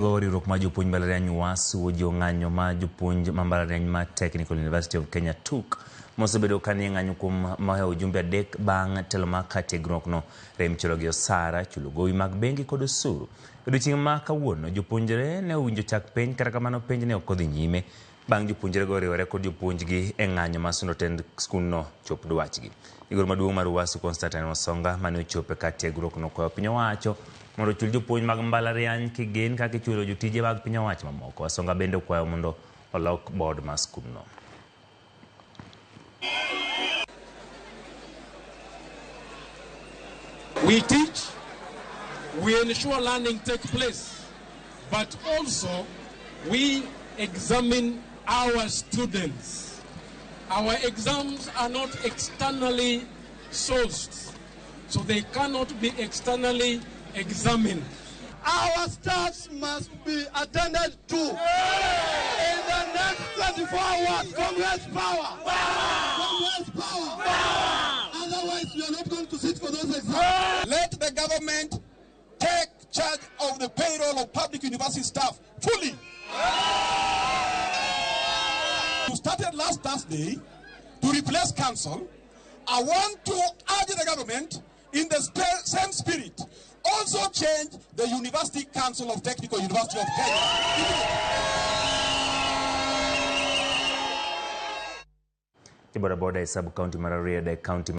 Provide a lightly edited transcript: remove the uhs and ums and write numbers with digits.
Go riwruok mar jopuonj mbalariany UASU ojiwo ng'anyo ma jopuonj ma mbalariany ma Technical University of Kenya TUK mosebedo ka nie ng'anyo kuom mohewo jumbe 3 bang' telo mar kar tiegruokno rem chulo gi osara, chulo gowi mag bengi kod osuru. Odiochieng' ma kawuono jopuonjre ne owinjo chak penj kata kamano penj ne ok odhi nyime bang' jopuonjrego riwore kod jopuonjgi e ng'anyo mar sundo tend skundno chop dwachgi. Jagoro maduong' mar UASU Constantine Wasonga mane ochopo e kar tiegruokno okwayo piny owacho mondo ochul jopuonj mag mbalariany kigin kaka ichulo jotije mag piny owacho mamoko. Wasonga bende okwayo mondo olok board mar skundno. We teach, we ensure learning takes place, but also we examine our students. Our exams are not externally sourced, so they cannot be externally examined. Our staffs must be attended to in the next 24 hours. Congress power! Congress power! Otherwise, we are not going to sit for those exams. Let the government take charge of the payroll of public university staff fully. You started last Thursday to replace council. I want to urge the government in the same spirit, also change the University Council of Technical University of Kenya. Bodaboda e sub county mar Rarieda e county